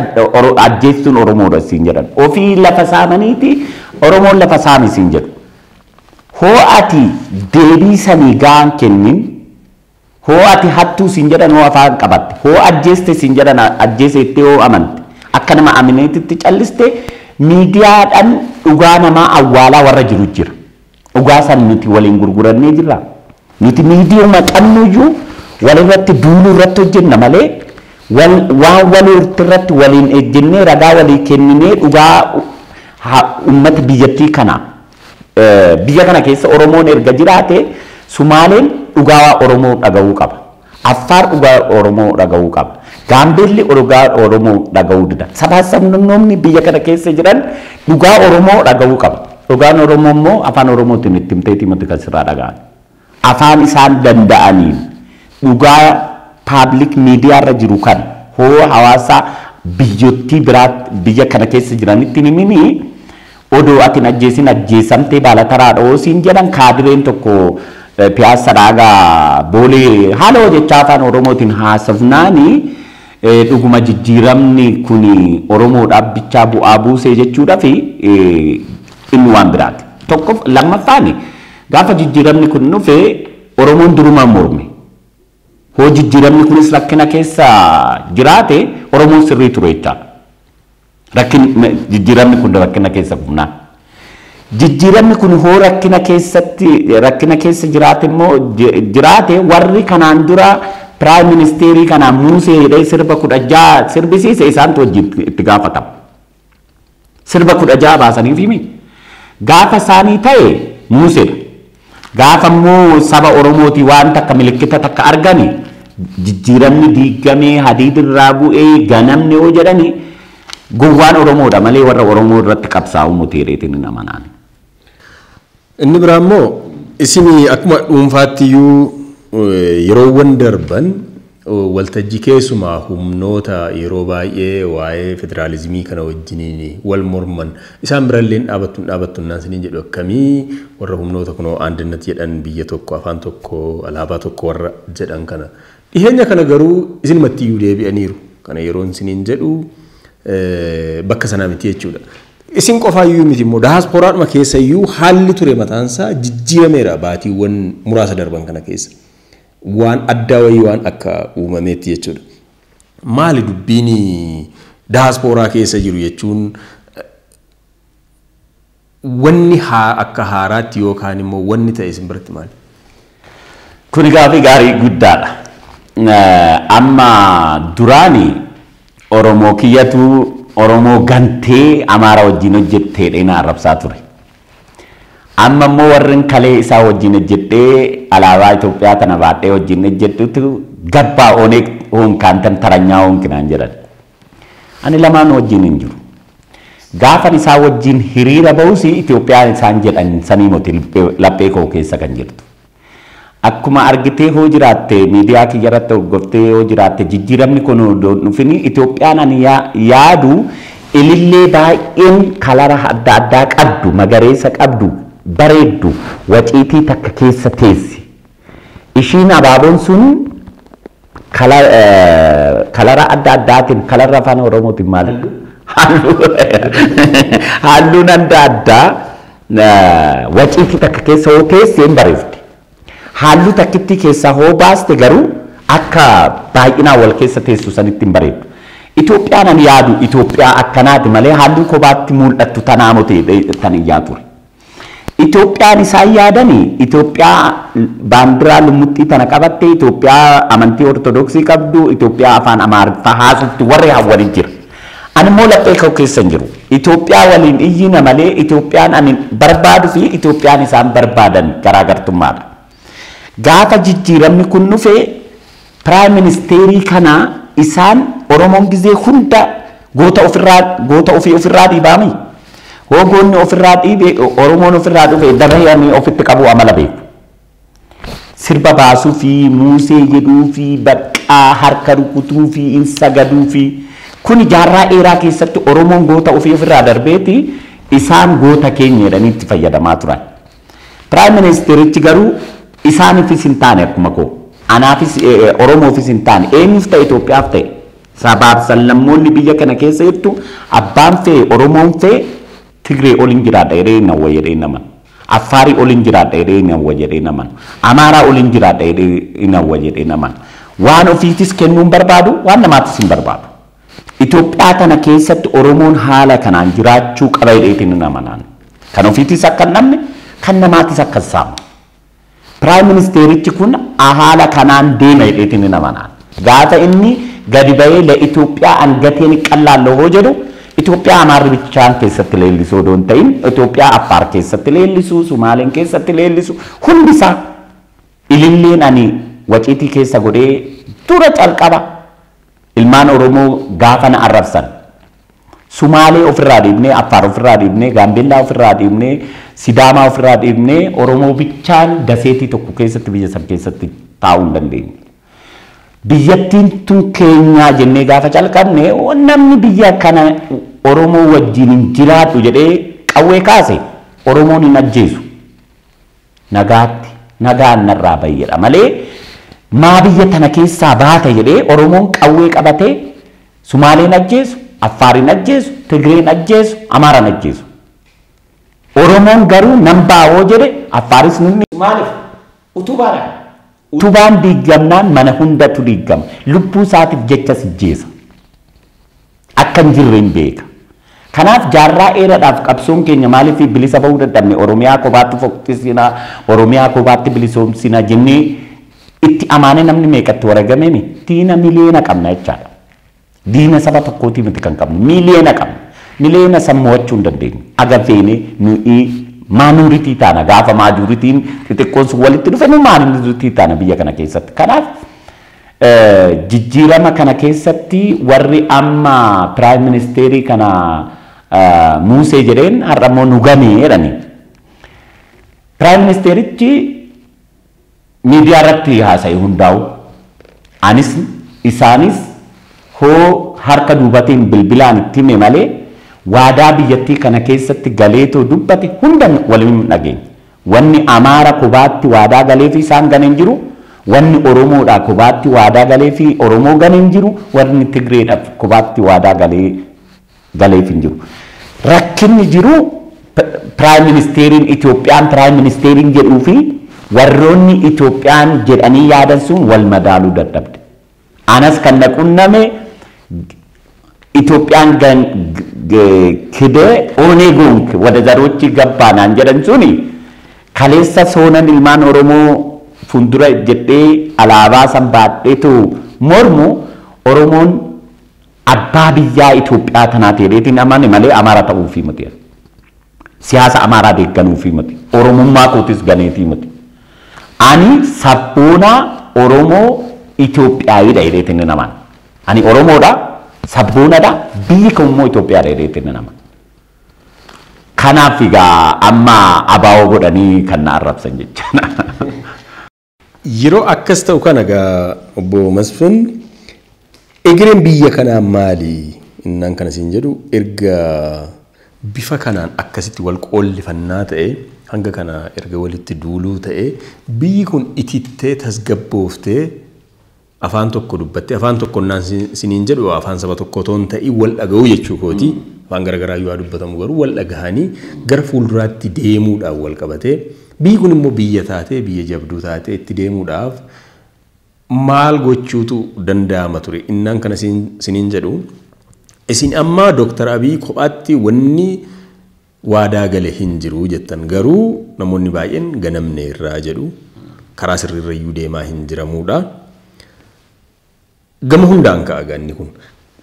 ajjeestuun Oromoodha siin jedhan. Ofii lafa saamaniiti Oromoon lafa saami siin jedhu. Hoo ati deebii sanii ga'aan kennin, hoo ati hattuu siin jedhan hoo afaan qabatte, hoo ajjeeste siin jedhan ajjeesettee hoo amante, akka nama amineetitti calliste, miidiyaadhaan dhugaa namaa awwaalaa warra jiru jira. Dhugaa san nuti waliin gurgurannee jirra. Nuti miidiyuma qabnuyyuu walirratti duuluu irratti hojjenna malee waan walirratti irratti waliin ejjennee ragaa walii kenninee dhugaa uummata biyyattii kana, biyya kana keessa Oromoon erga jiraate, Sumaaleen dhugaa Oromoo dhaga'uu qaba. Affaar dhugaa Oromoo dhaga'uu qaba. Gaambeelli dhugaa Oromoo dhaga'uu dida. Sabaa sablammoonni biyya kana keessa jiran dhugaa Oromoo dhaga'uu qaba. Dhugaan Oromoo immoo afaan Oromootiin itti himteetii miti kan sirraa dhaga'an. Afaan isaan danda'aniin dhugaa public miidiyaa irra jiru kan hoo hawaasa biyyottii biraa biyya kana keessa jiranitti himini, odoo ati hin ajjeesin ajjeesamtee baala taraa dha'oo siin jedhan, kaadireen tokko Piyaassa dhaagaa Boolee haala hojjechaa afaan Oromootiin haasofnaani, dhuguma jijjiiramni kun Oromoodhaaf bichaa bu'aa buusee jechuudhaaf. Inni waan biraati. Tokkoof lammaffaan gaafa jijjiiramni kun dhufe Oromoon durumaan morme. Hoo jijjiiramni kunis rakkina keessa jiraate Oromoon sirrii ture jechaadha. Jijjiiramni kun rakkina keessa kufnaan. Jijjiiramni kun hoo rakkina keessa jiraate immoo jiraate warri kanaan dura Prime Ministerii kanaan Muusee jedhee sirba 16 sirbisiise isaantu wajjin itti gaafatama. Sirba 16 baasaniif himi. Gaafa isaanii ta'e Muuseedha. Gaafa immoo saba Oromooti waan takka milikkita takka argani jijjiiramni diigamee hadiidirraa bu'ee ganamni yoo jedhani gowwaan Oromoodha malee warra Oromoo irratti qabsaa'uu miti jedheetiin hin amanaan. Inni biraa immoo isin akkuma dhuunfaatti iyyuu yeroowwan darban waltajjii keessumaa humnoota yeroo baay'ee waa'ee federaalizimii kana wajjiniin wal morman isaan birallee dhaabattu naan isiniin jedhu akkamii warra humnoota kunoo andinnat jedhan biyya tokko afaan tokko alaabaa tokko warra jedhan kana dhiheenya kana garuu isinumatti iyyuu deebi'aniiru kana yeroon isiniin jedhu bakka sanaa miti jechuudha. Isin qofaa iyyuu miti immoo daasporaadhuma keessa iyyuu haalli ture mataansaa jijjiirameera baatiiwwan muraasa darban kana keessa. Waan addaa wayii waan akka uumameetti jechuudha. Maali dubbiin daasporaa keessa jiru jechuun wanni akka haaraatti yookaan immoo wanni ta'e isin biratti maali? Kuni gaafii gaarii guddaadha. Amma duraani Oromoo kiyyatu Oromoo gantee Amaara wajjin hojjettee dheena arrabsaa ture. Amma immoo warreen kalee isaa wajjin hojjedhee alaabaa Itoophiyaa tana baadhee wajjin hojjedhutu gabbaa oonee hoonkaantan taranyaa hoonkinaan jedhan. Ani lamaan wajjin hin jiru. Gaafan isaa wajjin hiriira ba'us Itoophiyaan isaan jedhan sanii moti laphee koo keessa kan jirtu. Akkuma argitee hoo jiraatte miidiyaa kiyya irratti hordoftee hoo jiraatte jijjiiramni kun dhufini Itoophiyaan ani yaadu ilillee baay'een kalara adda addaa qabdu magariisa qabdu bareeddu waciitii takka keessa teessi. Ishiin abaaboon sun kalara adda addaatiin kalarra afaan Oromootiin maal? Halluun adda addaa waciitii takka keessa hoo teesse hin bareefti. Halluu takkitti keessa hoo baaste garuu akka baay'inaan wal keessa teessu sanitti hin bareeddu. Itoophiyaan ani yaadu Itoophiyaa akkanaati malee halluu kophaatti mul'attu tanaa miti tan iyyaa ture. Itoophiyaan isaan yaadani Itoophiyaa baandiraa lummuxxii tana qabatte Itoophiyaa amantii Ortodoksii qabdu Itoophiyaa afaan Amaariffaa haasoftu warri hawwanii jira. Ani immoo laphee koo keessa hin jiru. Itoophiyaa waliin iyyina malee Itoophiyaan ani barbaadu fi Itoophiyaan isaan barbaadan garaagartummaadha. Gaafa jijjiiramni kun dhufe Prime Ministerii kana isaan Oromoon gizee hunda goota ofii ofirraa dhiibaami. Hoo goonni ofirraa dhiibe Oromoon ofirraa dhufe dabayanii ofitti qabu amala beeku. Sirba baasuu fi muusee jedhuu fi baqqaa harka rukutuu fi hin sagaduu fi kun jaarraa dheeraa keessatti Oromoon goota ofii ofirraa darbeeti isaan goota keenya jedhanii itti fayyadamaa turan. Prime Ministerichi garuu isaaniifis hin taane akkuma koo anaafis Oromoofis hin taane eenyuuf ta'e Itoophiyaaf ta'e sabaaf sablammoonni biyya kana keessa jirtu abbaan fe'e Oromoon fe'e Tigree ol hin jiraadha jedhee hin hawwa jedhee hin amanu. Affaarii ol hin jiraadha jedhee hin hawwa jedhee hin amanu. Amaaraa ol hin jiraadha jedhee hin hawwa jedhee hin amanu. Waan ofiitis kennuu hin barbaadu waan namaatis hin barbaadu. Itoophiyaa kana keessatti Oromoon haala kanaan jiraachuu qaba jedheetiin hin amanaan. Kan ofiitis akka hin dhabne kan namaatis akka hin saamne. Prime Ministerichi kun haala kanaan deema jedheetiin hin amanaan. Gaafa inni gadi ba'ee la Itoophiyaa angateen qallaalloo hoo jedhu Itoophiyaa Amaarri bichaan keessatti leellisuu odoo hin ta'in Itoophiyaa Affaar keessatti leellisuu, Sumaaleen keessatti leellisu hundisaa ililleen ani waciitii keessa godhee dura calqaba ilmaan Oromoo gaafa na arrabsan. Sumaalee ofirraa dhiibnee, Affaar ofirraa dhiibnee, Gaambeellaa ofirraa dhiibnee, Sidaamaa ofirraa dhiibnee Oromoo bichaan daseetii tokko keessatti biyya san keessatti taa'uu hin dandeenye. Biyyattiin tun keenyaa jennee gaafa calqabne namni biyya kana Oromoo wajjin hin jiraadhu jedhee qawwee kaase Oromoon hin ajjeesu. Nagaatti nagaan narraa bayyadha malee maa biyya tana keessaa baata jedhee Oromoon qawwee qabatee Sumaaleen ajjeesu, Affaariin ajjeesu, Tigreen ajjeesu, Amaaraan ajjeesu. Oromoon garuu nan baawoo jedhe Affaaris nunni. Maaliif? Utubaadha. Utubaan diigamnaan mana hundatu diigama. Lubbuu isaatiif jecha sijjeessa. Akka hin jirre hin beeka. Kanaaf jaarraa dheeraadhaaf qabsoon keenya maaliif bilisa bahuu dadhabne Oromiyaa kophaatti foqxisinaa, Oromiyaa kophaatti bilisoomsinaa jennee itti amaanee namni meeqatti wareegameemi diina miliyoona qabna jechaadha. Diina saba tokkootii miti kan qabnu miliyoona qabna. Miliyoona san mo'achuu hin dandeenyu. Aga feene nuyi maanuritii taana gaafa maajuritiin xixiqqoon sun walitti dhufe nu maanuritii taana biyya kana keessatti. Kanaaf jijjiirama kana keessatti warri amma piraayim ministeerii kana Muusee jedheen har'a immoo nu gamee jedhani. Piraayim ministeerichi miidiyaa irratti haasa'e hundaa'u. Anis isaanis hoo harka duubatiin bilbilaan itti hime malee waadaa biyyattii kana keessatti galeetoo dubbate hunda waliin dhageenya. Wanni Amaara kophaatti waadaa galee fi isaan gane hin jiru. Wanni Oromoodhaa kophaatti waadaa galee fi Oromoo gane hin jiru. Wanni Tigreedhaaf kophaatti waadaa galeef hin jiru. Rakkinni jiru piraayim ministeeriin Itoophiyaan piraayim ministeeriin jedhuu fi warroonni Itoophiyaan jedhanii yaadan sun wal madaaluu dadhabde. Anas kan na qunname Itoophiyaan kidee Oneegoonk wada zarochi gabbaanaan jedhan suni kaleessa soonan ilmaan Oromoo fuuldura jedhee alaabaa san baadheetu mormu Oromoon abbaa biyyaa Itoophiyaa tanaa ta'eetiin amane malee Amaara ta'uufii miti. Siyaasa Amaaraa deegganuufii miti. Oromummaa kootis ganeetii miti. Ani sabboonaa Oromoo Itoophiyaayidha jedheetiin nan amana. Ani Oromoodha, sabboonaadha, biyyi kun immoo Itoophiyaadha jedheetiin nan amana. Kanaaf egaa amma abaa'oo godhanii kan na arrabsan jechuudha. Yeroo akkas ta'u kana egaa obbo Masfin egereen biyya kanaa maali? Innaan kana siin jedhu erga bifa kanaan akkasitti wal qoollifannaa ta'e hanga kana erga walitti duuluu ta'e biyyi kun itittee tasgabbooftee afaan tokko dubbattee afaan tokko naan siniin jedhu afaan saba tokko otoo hin ta'in wal dhaga'uu jechuu kooti. Afaan garaagaraa yoo dubbatamu garuu wal dhagahanii gara fuulduraatti deemuudhaan wal qabatee biyyi kun immoo biyya taatee biyya jabduu taatee itti deemuudhaaf maal gochuutu danda'ama ture. Innaan kana siniin jedhu isin amma Dooktar Abiy kophaatti wanni waadaa gale hin jiru jettan garuu namoonni baay'een ganamne irraa jedhu karaa sirriirrayyuu deemaa hin jiramuudha. Gama hundaan ka'a ganni kun.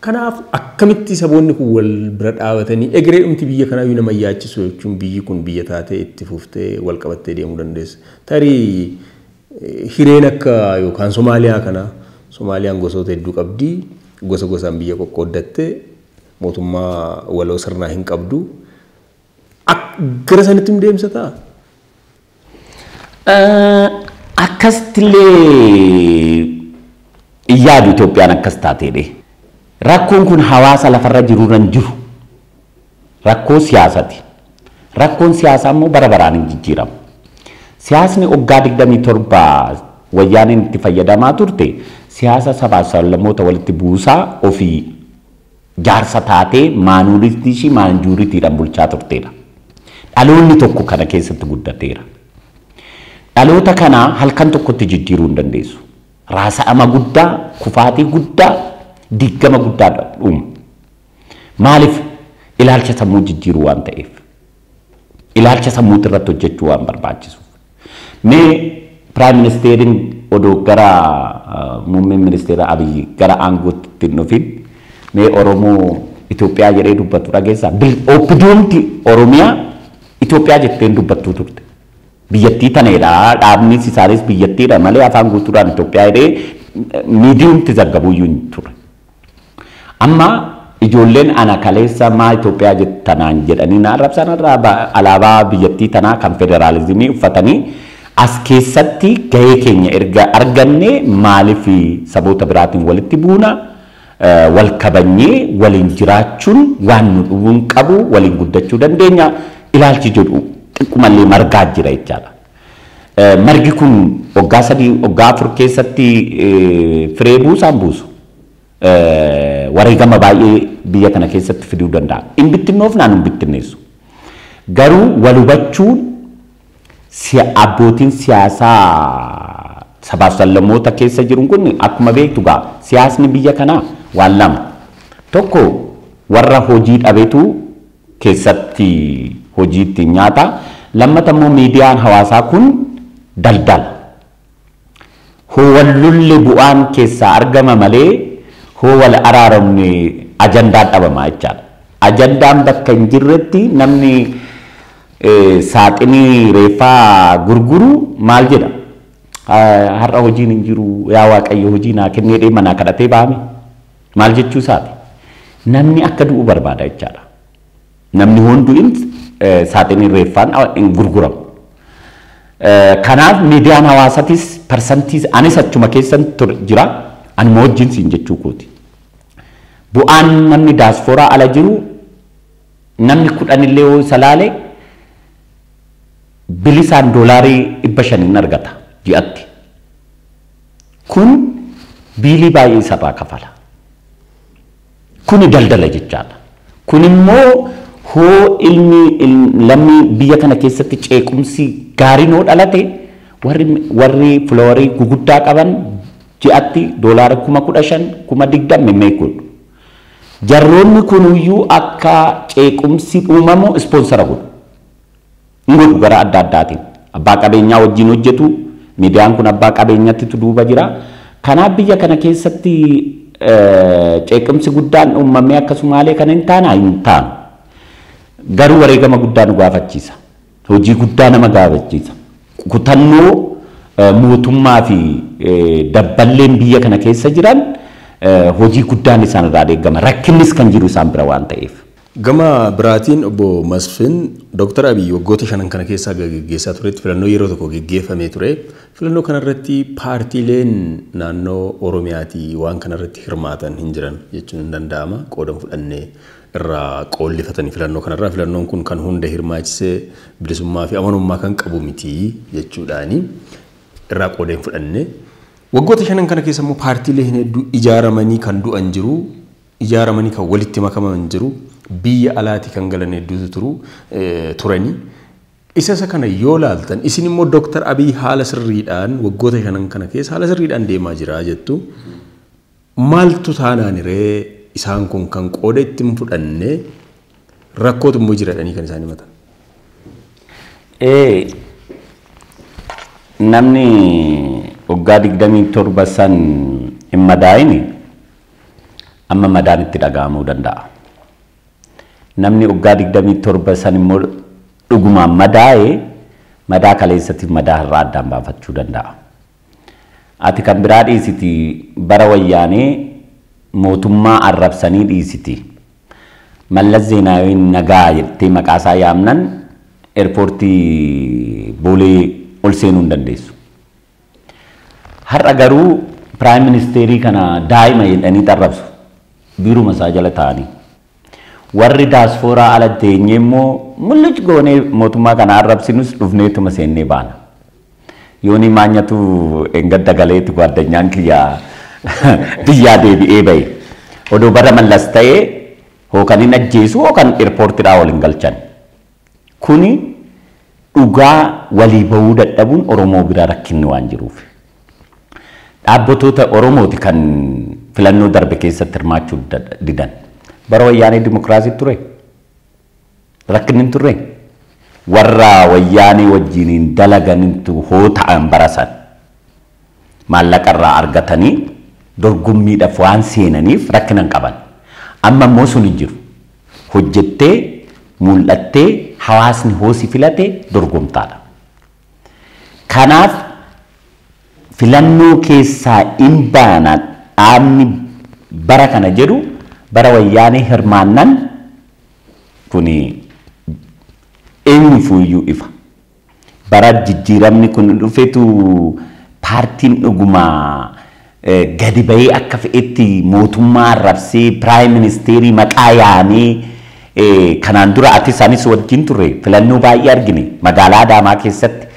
Kanaaf akkamitti saboonni kun wal bira dhaabatanii egeree dhumti biyya kanaayyuu nama yaachisu jechuun biyyi kun biyya taatee itti fuftee wal qabattee deemuu dandeessa. Tarii hireen akka yookaan Somaaliyaa kana Somaaliyaan gosoota hedduu qabdi gosa gosaan biyya qoqqooddattee mootummaa waloo sirnaa hin qabdu. Gara sanitti hin deemsa ta'a? Akkasitillee yaadu Itoophiyaan akkas taateedhe. Rakkoon kun hawaasa lafarra jiruurra hin jiru. Rakkoo siyaasaati. Rakkoon siyaasaa immoo bara baraan hin jijjiiramu. Siyaasni waggaa 27 wayyaaneen itti fayyadamaa turte siyaasa sabaa sablammoota walitti buusaa ofii jaarsa taatee maanuuritii fi maanjuuritiidhaan bulchaa turteedha. Dhaloonni tokko kana keessatti guddateera. Dhaloota kana halkan tokkotti jijjiiruu hin dandeessu. Raasa'ama guddaa, kufaatii guddaa, diigama guddaa uuma. Maaliif ilaalcha sammuu jijjiiruu waan ta'eef. Ilaalcha sammuuti irratti hojjechuu waan barbaachisuuf. Mee piraayim ministeeriin odoo gara muummeen ministeera Abiyyi gara aangootti hin dhufin mee Oromoo Itoophiyaa jedhee dubbatu dhageessaa. Oppidoomti Oromiyaa Itoophiyaa jetteen dubbattuu turte. Biyyattii taneedha dhaabnis isaanis biyyattiidha malee afaan guutuudhaan Itoophiyaa jedhee miidiyumti zaggabuyyuu hin ture. Amma ijoolleen ana kaleessa maa Itoophiyaa jettanaan jedhanii na arrabsan irraa alaabaa biyyattii tanaa kan federaalizimii uffatanii as keessatti gahee keenya erga arganne maaliif saboota biraatiin walitti buuna wal kabajnee waliin jiraachuun waan nu dhubuun qabu waliin guddachuu dandeenya ilaalchi jedhu xiqqumallee margaa jira jechaadha. Margi kun waggaa 3 waggaa 4 keessatti firee buusaan buusu. Wareegama baay'ee biyya kana keessatti fiduu danda'a. Hin bittinnoofnaan hin bittinneessu. Garuu wal hubachuun abbootiin siyaasaa sabaaf sablammoota keessa jiru kun akkuma beektu gaa siyaasni biyya kanaa waan lama. Tokko warra hojii dhabetu keessatti hojii ittiin nyaata. Lammata immoo miidiyaan hawaasaa kun daldala. Hoo wal lolle bu'aan keessaa argama malee hoo wal araaramne ajandaan dhabama jechaadha. Ajandaan bakka hin jirretti namni saaxinii reeffaa gurguru maal jedha? Har'a hojiin hin jiru, yaa Waaqayyo hojii naa kennee dhee manaa kadhatee baame. Maal jechuu isaati? Namni akka du'u barbaada jechaadha. Namni hundu'in saaxinii reeffaan hin gurguramu. Kanaaf miidiyaan hawaasatis parsantii anis achuma keessan jira, anuma wajjin siin jechuu kooti. Bu'aan namni daaspooraa ala jiru namni 10 illee yoo isa laale bilisaan $500 argata ji'atti. Kun biilii baay'ee isarraa kafala. Kuni daldala jechaadha. Kun immoo hoo ilmi lammii biyya kana keessatti ceequmsi gaariin hoo dhalate warri filoowarii guguddaa qaban ji'atti $15,000 20,000 mimmeequdha. Jarroonni kunuyyuu akka ceequmsi uumamu ispoonsara godhu. Hin godhu gara adda addaatiin. Abbaa qabeenyaa wajjin hojjetu, miidiyaan kun abbaa qabeenyatti duuba jira. Kanaaf biyya kana keessatti ceequmsi guddaan uumamee akkasumaalee kana hin taane hin taanu. Garuu wareegama guddaa nu gaafachiisa. Hojii guddaa nama gaafachiisa. Kutannoo mootummaa fi dabballeen biyya kana keessa jiran hojii guddaan isaan irraa eegama. Rakkinnis kan jiru isaan bira waan ta'eef. Gama biraatiin obbo Masfin, Dr. Abiy waggoota 5 kana keessaa gaggeessaa turetti filannoo yeroo tokko gaggeeffamee ture. Filannoo kanarratti paartiileen naannoo Oromiyaatii waan kanarratti hirmaatan hin jiran jechuun hin danda'ama. Qooda fudhannee irraa qoollifatanii filannoo kanarraa filannoon kun kan hunda hirmaachisee bilisummaa fi amanummaa kan qabu miti jechuudhaani irraa qooda hin fudhanne. Waggoota 5 kana keessa immoo paartiileen hedduu ijaaramanii kan du'an jiru, ijaaramanii kan walitti makaman jiru, biyya alaatii kan galan hedduutu turu turani. Isa kana yoo laaltan isin immoo Dr. Abiy haala sirriidhaan waggoota 5 kana keessa haala sirriidhaan deemaa jira jettu. Maaltu taanaan ree isaan kun kan qooda ittiin fudhanne rakkootu immoo jira jedhanii kan isaan himatan? Namni waggaa 27 san hin madaa'ini amma madaan itti dhaga'amuu danda'a. Namni waggaa 27 san immoo dhugumaan madaa'e madaa kaleessatti madaa irraa addaan baafachuu danda'a. Ati kan biraa dhiisiti bara wayyaanee mootummaa arrabsanii dhiisiti. Mallas Zeenaawiin nagaa jettee maqaa isaa yaamnan eerpoortii Boolee ol seenuu hin dandeessu. Har'a garuu piraayim ministeerii kana daa'ima jedhanii xarrabsu. Biiruma isaa jala taa'anii. Warri daaspooraa ala teenyee immoo mul'ich goonee mootummaa kana arrabsinus dhufneetuma seennee baana. Yooni maanyatu engadda galeetti gwaddanyaan kiyyaa biyyaa deebi'ee bahe. Odoo bara Mallas ta'ee hookan hin ajjeesu hookan eerpoortiidhaa ol hin galchan. Kuni dhugaa walii bahuu dadhabuun Oromoo biraa rakkinni waan jiruuf. Dhaabbatoota Oromooti kan filannoo darbe keessatti hirmaachuu didan. Bara wayyaanee dimokiraasii ture. Rakkinni hin turre. Warra wayyaanee wajjiniin dalaganitu hoo ta'an bara san. Maallaqa irraa argatanii dorgommiidhaaf waan seenaniif rakkina hin qaban. Amma immoo sun hin jiru. Hojjettee mul'attee hawaasni hoosi filate dorgomtaadha. Kanaaf filannoo keessaa hin baana dhaabni bara kana jedhu bara wayyaanee hirmaannan kuni eenyufuyyuu ifa. Bara jijjiiramni kun dhufetu paartiin dhugumaa gadi bahee akka fe'etti mootummaa arrabsee piraayim ministeerii maqaa yaamee kanaan dura ati isaanis wajjin turre filannoo baay'ee argine magaalaa Adaamaa keessatti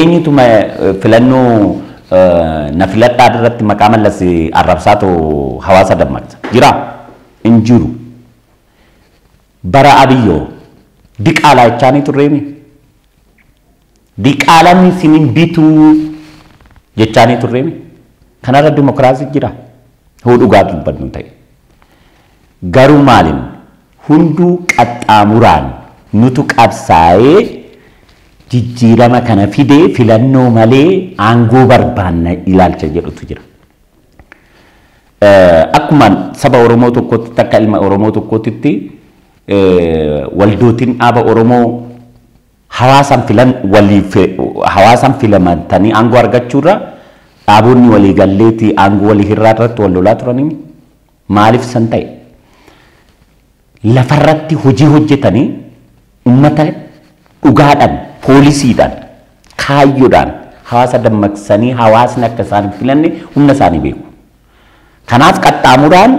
eenyutu filannoo na filadhaa irratti maqaa Mallas arrabsaa ta'u hawaasa dammaqsa jira hin jiru. Bara Abiyyoo Diqaalaa jechaanii turreemi. Diqaalaan isinin bituu jechaanii turreemi. Kanarra dimokiraasii jira. Hoo dhugaa dubbannu ta'e. Garuu maalin hunduu qaxxaamuraan nutu qabsaa'ee jijjiirama kana fidee filannoo malee aangoo barbaanna ilaalcha jedhutu jira. Akkuma saba Oromoo tokkotti akka ilma Oromoo tokkotti waldootiin dhaaba Oromoo hawaasaan filan waliif hawaasaan filamantanii aangoo argachuurra dhaabonni walii galleetii aangoo walii hirraa irratti wal lolaa turanii maaliif san ta'e? Lafarratti hojii hojjetanii uummata dhugaadhaan, poolisiidhaan, kaayyoodhaan hawaasa dammaqsanii hawaasni akka isaan hin filanne humna isaanii beeku. Kanaaf qaxxaamuraan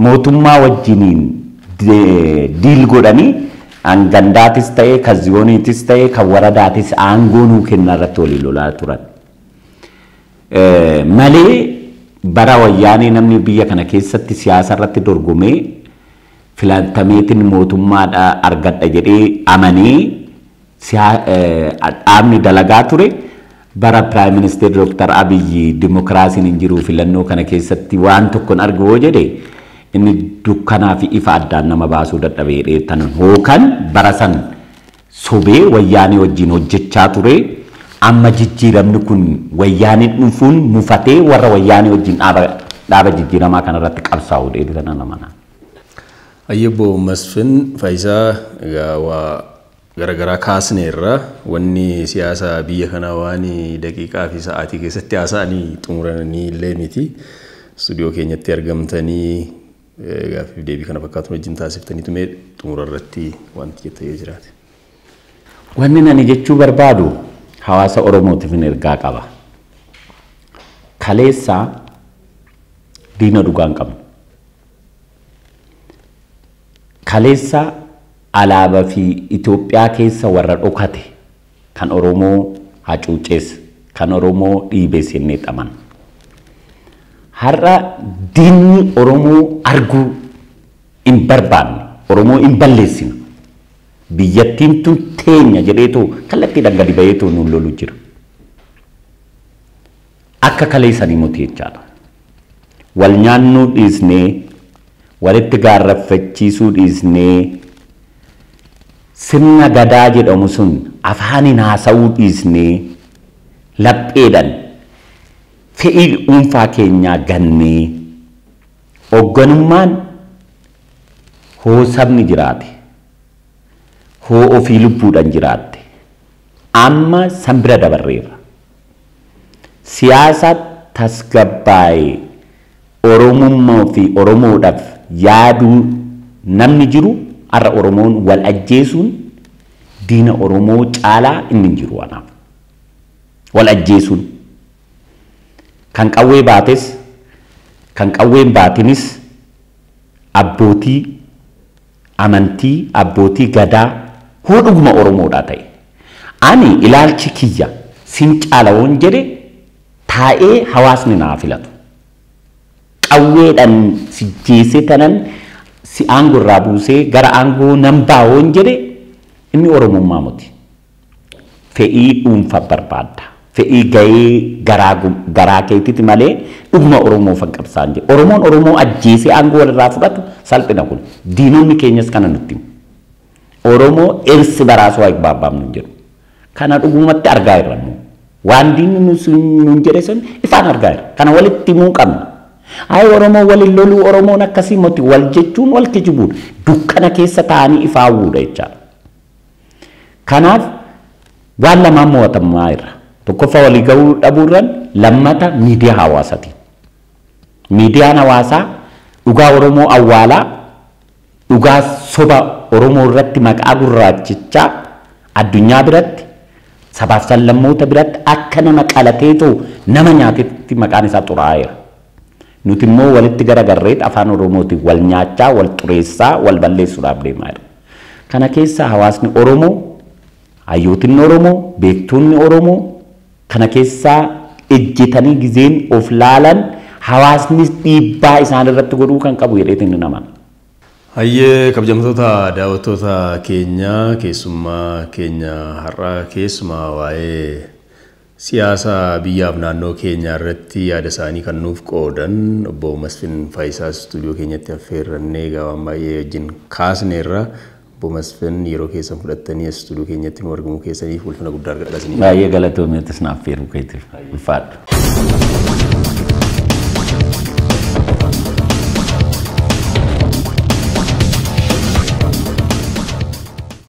mootummaa wajjiniin diil godhanii gandaatis ta'e, kan ziyooniitis ta'e, kan waradaatis aangoo nuu kennaa irratti waliin lolaa turan. Malee bara wayyaanee namni biyya kana keessatti siyaasa irratti dorgomee filantameetiin mootummaadha argadha jedhee amanee dhaabni dalagaa ture. Bara Prime Minister Dr. Abiyyi dimokiraasiin hin jiru filannoo kana keessatti waan tokkoon argu yoo jedhe inni dukkanaa fi ifa addaan nama baasuu dadhabee dheettan hookan bara san sobee wayyaanee wajjin hojjechaa ture. Amma jijjiiramni kun wayyaanee dhufuun mufatee warra wayyaanee wajjin dhaaba jijjiiramaa kanarratti qabsaa'u dheettan nama. Ayyebbo Masfin Faayisaa egaa waa garagaraa kaasneerra wanni siyaasa biyya kanaa waan daqiiqaa fi sa'aatii keessatti haasa'anii xumuranii illee miti. Istuudiyoo keenyatti argamtanii gaaffiif deebii kana fakkaatu wajjin taasiftaniitu mee xumura irratti wanti jettan yoo jiraate. Wanni ani jechuu barbaadu hawaasa Oromootiif ergaa qaba. Kaleessaa diina dhugaa hin qabnu. Kaleessa alaabaa fi Itoophiyaa keessa warra dhokate kan Oromoo hacuucees kan Oromoo dhiibees jennee xaman. Har'a diinni Oromoo arguu hin barbaanne, Oromoo hin balleessina. Biyyattiin tun teenya jedheetoo kallattiidhaan gadi baheetoo nuun lolu jira. Akka kaleessanii miti jechaadha. Wal nyaannuu dhiisnee, walitti gaarraffachiisuu dhiisnee, sirna gadaa jedhamu sun afaaniin haasa'uu dhiisnee, lapheedhaan fe'ii dhuunfaa keenyaa gannee, hoogganummaan hoo sabni jiraate, hoo ofii lubbuudhaan jiraatte, amma san bira dabarreerra. Siyaasa tasgabbaa'ee Oromummaa fi Oromoodhaaf yaaduu namni jiru har'a Oromoon wal ajjeesuun diina Oromoo caalaa inni hin jiru anaaf. Wal ajjeesuun kan qawwee baates kan qawween baatinis abbootii amantii abbootii gadaa hoo dhuguma Oromoodhaa ta'e. Ani ilaalchi kiyya sin caala woon jedhe taa'ee hawaasni naa filatu. Qawweedhaan si jeesee tanan si aangoo irraa buusee gara aangoo nan ba'a woon jedhe inni Oromummaa miti. Fe'ii dhuunfaa barbaadda. Fe'ii gahee garaa keetiiti malee dhuguma Oromoo faqqabsaan jedhe. Oromoon Oromoo ajjeesee aangoo walirraa fudhatu salphina kun. Diinonni keenyas kana nutti himu. Oromoo ersi baraasuu haa baabbaamnu hin jedhu. Kana dhugumatti argaa jirra immoo. Waan diinni nuun jedhe sun ifaan argaa jirra. Kana walitti himuu qabna. Ayi Oromoo waliin loluu Oromoon akkasii miti wal jechuun wal kijibuun dukkana keessa taa'anii ifaawwuudha jechaadha. Kanaaf waan lamaan mo'atamaa jirra. Tokkoffaa walii gahuu dhabuurraan lammata miidiyaa hawaasaatiin. Miidiyaan hawaasaa dhugaa Oromoo awwaalaa dhugaa soba Oromoo irratti maqaa gurraachichaa addunyaa biratti sabaaf sablammoota biratti akka nama qalateetoo nama nyaatetti maqaan isaa xuraa'eera. Nuti immoo walitti garagarreet afaan Oromootiin wal nyaachaa, wal xureessaa, wal balleessuudhaaf deemaa jirra. Kana keessa hawaasni Oromoo, hayyootinni Oromoo, beektonni Oromoo kana keessaa ejjetanii gizeen of laalan hawaasni dhiibbaa isaan irratti godhuu kan qabu jedheetiin ni amana. Hayyee, kabajamtoota daawwattoota keenya, keessummaa keenya har'a keessumaa waa'ee siyaasa biyyaaf naannoo keenyaa irratti yaada isaanii kan nuuf qoodan obbo Masfin Faayisaa istuudiyoo keenyatti affeerrannee egaa waan baay'ee wajjin kaasneerra. Obbo Masfin, yeroo keessan fudhattanii istuudiyoo keenyatti nu argamuu keessaniif ulfina guddaa argadha isinii. Baay'ee galatoomeetis naaf affeeruu keetiif, ulfaadhu.